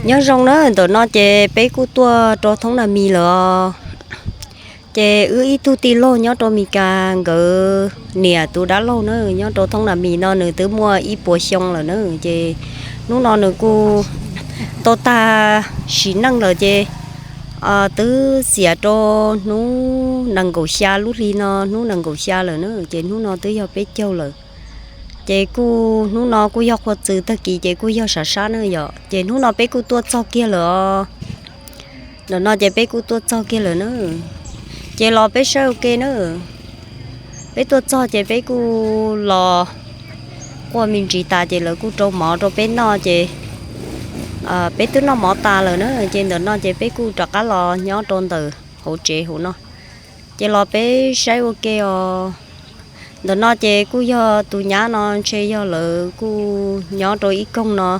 Nyob zoo na, ntawm no ces peb kuj tuaj rau Thoob Nas Mis lawm os. Ces wb ib tug tij laug nyob rau Mes Kas, nkawd niam tus dab laug na, nyob rau Thoob Nas Mis no nws twb muaj ib puas xyoo lawm na. Ces hnub no nws kuj tau tag sim neej lawm ces twb xiam rau hnub nees nkaum xya lub hli no, hnub nees nkaum xya lawm na, ces hnub no twb yog peb caug lawm. Ces kuj hnub no kuj yog qhua txws tag kis ces kuj yog sam sab na yom, ces hnub no peb kuj tuaj txog kiag lawm os. Ntawm no ces peb kuj tuaj txog kiag lawm na. Ces los peb saib ua ke na. Peb tuaj txog ces peb kuj los quaj me ntsis tas ces lawv kuj rau mov rau peb noj ces peb twb noj mov tas lawm na, ces ntawm no ces peb kuj rov qab los nyob rau ntawm hauv tsev hauv no. Ces los peb saib ua ke os. Ntawm no ces kuj yog tus nyab no ntshe yog lawv kuj nyob rau ib koog no.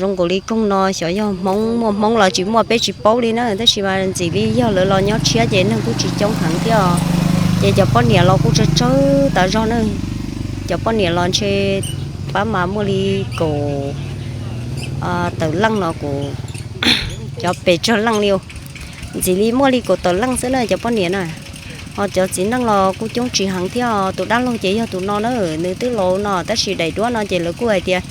Zoo nkaus li koog no xyov yog Hmoob, muaj Hmoob los tsis muaj peb tsis paub li na, tab sis mas ntxim li yog lawv los nyob tshiab ces neeg kuj tsis coob heev thiab os. Ces cov poj niam los kuj tsawg tsawg tas zog na. Cov poj niam los ntshe pab mas muaj li kaum tawm leej no kuv, cov pes tsawg leej li. Ntxim li muaj li kaum tawm leej xwb na cov poj niam na. Ho cov txiv neej los kuj coob tsis heev thiab. Tus dab laug ces yog tus no na, nws twb laus no tab sis daim duab no ces lawv kuj hais tias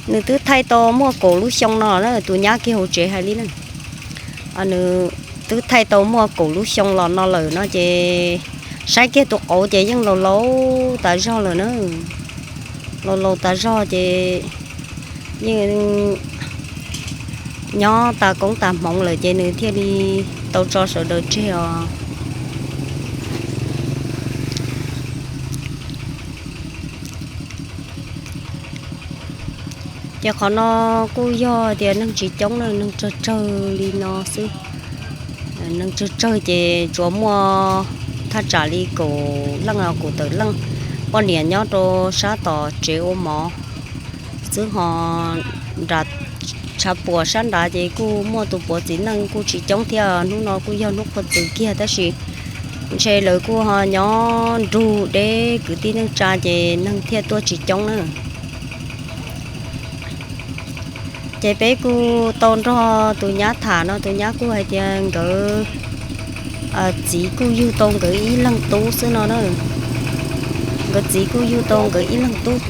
nws twb thaij tau muaj kaum lub xyoo no na, tus nyab kiag hauv tsev hais li na. Nws twb thaij tau muaj kaum lub xyoo los no lawm no ces saib kiag tus qauv ces yeej laus laus tas zog lawm na. Laus laus tas zog ces yeej nyob tas koob tas hmoov lawm ces nws thiaj li tau tso sawv daws tseg os. Ces qhov no kuj yog tias neeg tsis coob na, neeg tsawg tsawg li no xwb. Neeg tsawg tsawg ces tsuas muaj thaj tsam li kaum leej los kaum tawm leej poj niam nyob rau sab tom tsev ua mov xwb ho nram tshav puam sab nrad ces kuj muaj tus puav txiv neej kuj tsis coob thiab. Hnub no kuj yog hnub qhua txws kiag tab sis ntshe lawv kuj ho nyob nrug deb kwv tij neej tsa ces neeg thiaj tuaj tsis coob na. Ces peb kuj tau nrog tus nyab tham no, tus nyab kuj hais tias nkawd txiv kuj yug tau nkawd ib leeg tub xwb no na. Nkawd txiv kuj yug tau nkawd ib leeg tub,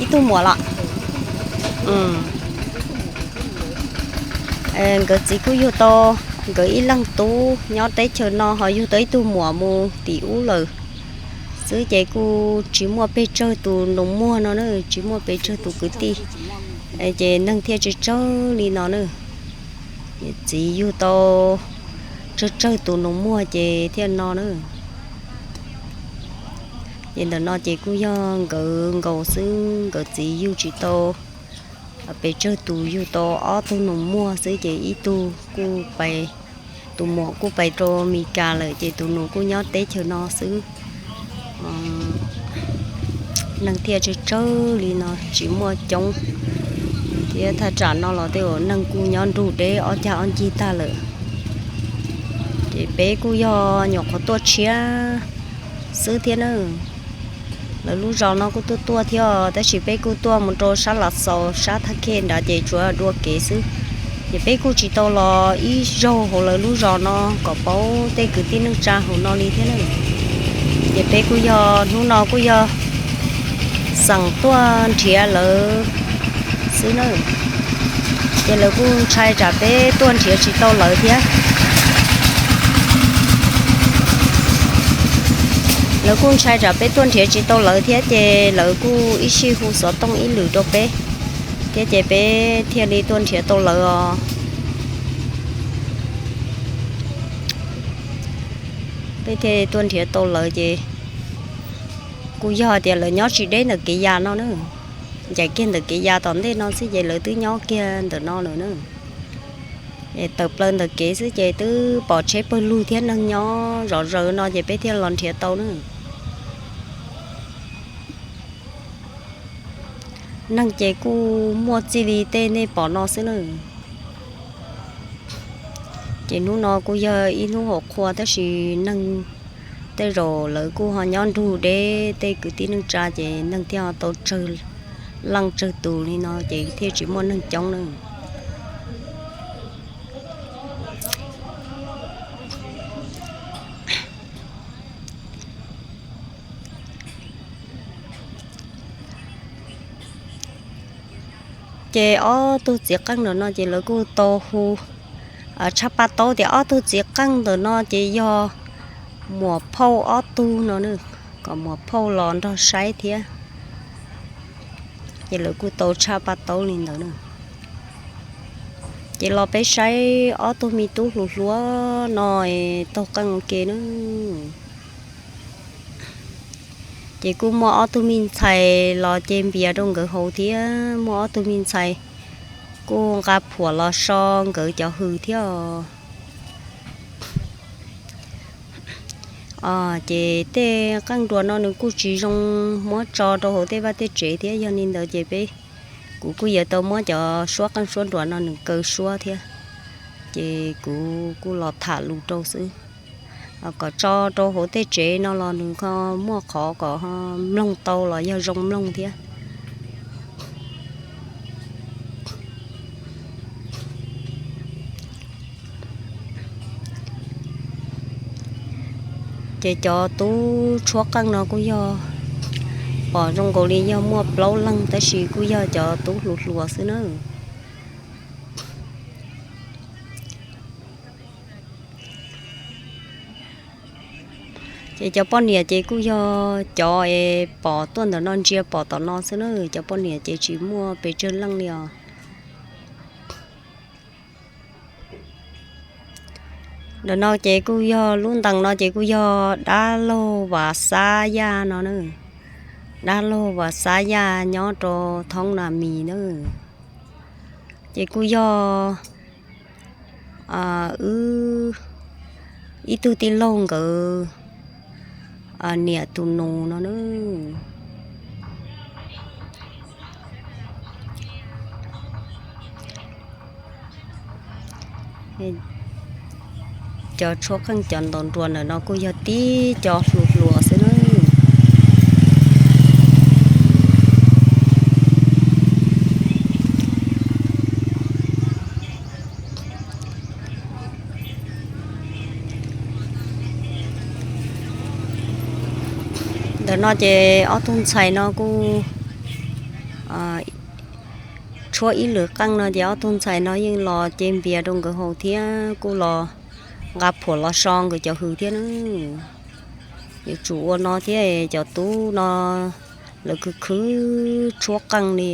ib tug muam los. Nkawd txiv kuj yug tau nkawd ib leeg tub nyob teb chaws no ho yug tau ib tug muam mus tim ub lawm xwb ces kuj tsis muaj pes tsawg tus nus muag no na, tsis muaj pes tsawg tus kwv tij ces neeg thiaj tsawg tsawg li no na. Txiv yug tau tsawg tsawg tus nus muag ces thiaj no na. Ces ntawm no ces kuj yog nkawd nkaus xwb, nkawd txiv yug tsis tau pes tsawg tus, yug tau ob tug nus muag xwb ces ib tug kuj pais, tus muam kuj pais rau Mes Kas lawm ces tus nus kuj nyob teb chaws no xwb. Neeg thiaj tsawg tsawg li no tsis muaj coob thiab, thaj tsam no los tej zaum neeg kuj nyob nrug deb ob cag ob ncig tag lawm. Ces peb kuj yog nyuam qhuav tuaj tshiab xwb thiab na. Lawv lub zos no kuj tuaj tuaj thiab tab sis peb kuj tuaj mus rau sab Lav Xaus sab thaj khej nrad ces tsuas dua kev xwb. Ces peb kuj tsis tau los ib zaug hauv lawv lub zos no kom paub tej kwv tij neej tsa hauv no li thiab na. Ces peb kuj yog hnub no kuj yog xeem tuaj nrhiav lawv xwb na. Ces lawv kuj ntshai tsam peb tuaj nrhiav tsis tau lawv thiab. Lawv kuj ntshai tsam peb tuaj nrhiav tsis tau lawv thiab ces lawv kuj ib sij hu xov tooj ib lwm rau peb thiab ces peb thiaj li tuaj nrhiav tau lawv os. Peb thiaj tuaj nrhiav tau lawv ces kuj yog tias lawv nyob tsis deb ntawm kev ya no na. Ncaim kiag ntawm kev ya tom ntej no xwb ces lawv twb nyob kiag ntawm no lawm na. Tawm plaws ntawm kev xwb ces twb pom tsheb pawg lug thiab neeg nyob zom zaws no ces peb thiaj los nrhiav tau na. Neeg ces kuj muaj txij li tej nej pom no xwb na. Ces hnub no kuj yog ib hnub haus qhua tab sis neeg tej zaum lawv kuj ho nyob nrug deb tej kwv tij neej tsa ces neeg thiaj ho tau tsawg leej tsawg tus li no ces thiaj tsis muaj neeg coob na. Ces ob tug txiv qeej ntawm no ces lawv kuj tau hu tshaj paj taub tias ob tug txiv qeej ntawm no ces yog muam phauj ob tug no, kom muam phauj los nrog saib thiab. Ces lawv kuj tau tshaj paj taub li ntawd na. Ces los peb saib ob tug me tub hluas hluas no taug qeej ua ke na. Ces kuj muaj ob tug me ntxhais los ces npias rau nkawd haus thiab, muaj ob tug me ntxhais kuj nqa phuam los so nkawd cov hws thiab. Ces tej qeej nruas no nws kuj tsis zoo muab tso rau hauv tej vaj tej tsev thiab, yog li ntawd ces peb, kuv kuj yuav tau muab cov suab qeej suab nruas no nws kaw suab thiab. Ces kuv kuj los tham lus rau xwb, kom tso rau hauv tej tsev no los nws ho muaj qhov kom mloog tau los yog zoo mloog thiab. Ces cov tub tshuab qeej no kuj yog pom zoo nkaus li yog muaj plaub leeg tab sis kuj yog cov tub hluas hluas xwb na. Ces cov poj niam ces kuj yog cov es pom tuaj ntawm no ntsia pom tom no xwb na, cov poj niam ces tsis muaj pes tsawg leej li os. Ntawm no ces kuj yog lub ntees no ces kuj yog dab laug Vas Xab Yaj no na, dab laug Vas Xab Yaj nyob rau Thoob Na Mis na. Ces kuj yog wb ib tug tij laug nkawd niam tus nus no na. Cov tshuab qeej cov ntaus nruas ntawm no kuj yog tib co hluas hluas xwb na. Ntawm no ces ob tug ntxhais no kuj tshuab ib lwm qeej no ces ob tug ntxhais no yeej los ces npias rau nkawd haus thiab kuj los nqa phuam los so nkawd cov hws thiab na. Yuav tsum ua no thiab, cov tub no lawv khwv khwv tshuab qeej li,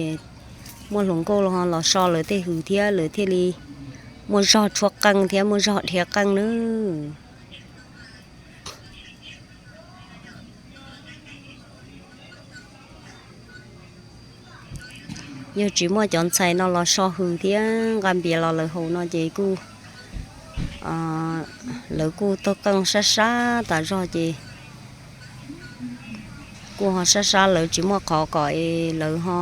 muaj hluas nkauj los los so lawv tej hws thiab lawv thiaj li muaj zog tshuab qeej thiab muaj zog dhia qeej na. Yog tsis muaj cov ntxhais no los so hws thiab nqa npias los lawv haus no ces kuj, lawv kuj taug qeej sab sab tas zog ces kuj ho sab sab lawv tsis muaj qhov kom es lawv ho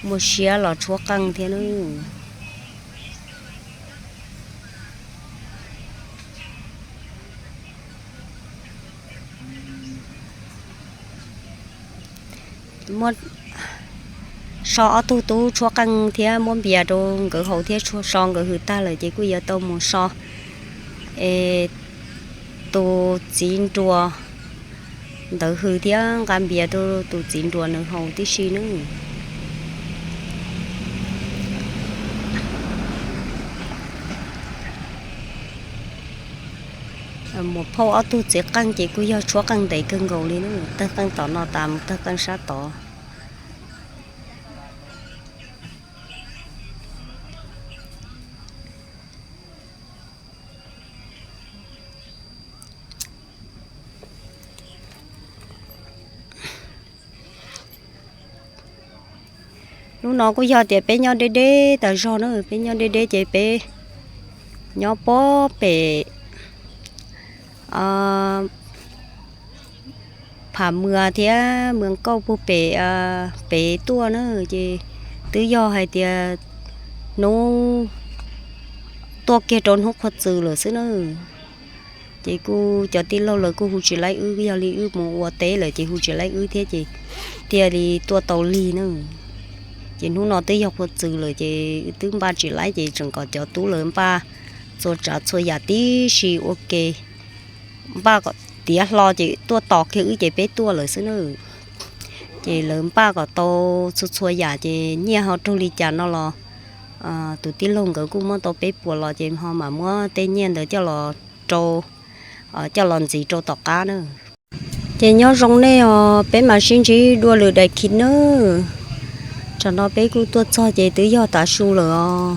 muaj siab los tshuab qeej thiab na. Muab so ob tug tub tshuab qeej thiab muab npias rau nkawd haus thiab so nkawd hws tag lawm ces kuj yuav tau mus so es tus txiv nruas ntawd hws thiab nqa npias rau tus txiv nruas nws haus tib si na. Muam phauj ob tug txiv qeej ces kuj yog tshuab qeej ntev kawg nkaus li na, tawg qeej tom no tas mus tawg qeej sab tod. Hnub no kuj yog tias peb nyob deb deb tas zog na, peb nyob deb deb ces peb nyob puag pem Pham Muas thiab Muas Kauj puag pem, pem tuaj na, ces twb yog hais tias hnub tuaj kiag rau hnub qhua txws lawm xwb na. Ces kuj cov tij laug lawv kuj hu tsis laib wb, yog li wb mus ua teb lawm ces hu tsis laib wb thiab ces thiaj li tuaj tau lig na. Ces hnub no twb yog qhua txws lawm ces wb twb npaj tsis laib ces tseem kom cov tub lawv npaj txhua tsav txhua yam tib si ua ke, npaj kom tiav hlo ces tuaj tos kiag wb ces peb tuaj lawm xwb na. Ces lawv npaj kom tau txhua txhua yam ces nyiaj ho raug li cas no los tus tij laug nkawd kuj muab tau peb puas los ces ho mam muab tej nyiaj ntawd coj los rau, coj los ntxiv rau tom qab na. Ces nyob zoo nej os, peb mam sib ntsib dua lwm daim khiv nawb. Tsam no peb kuj tuaj txog ces twb yog tav su lawm os.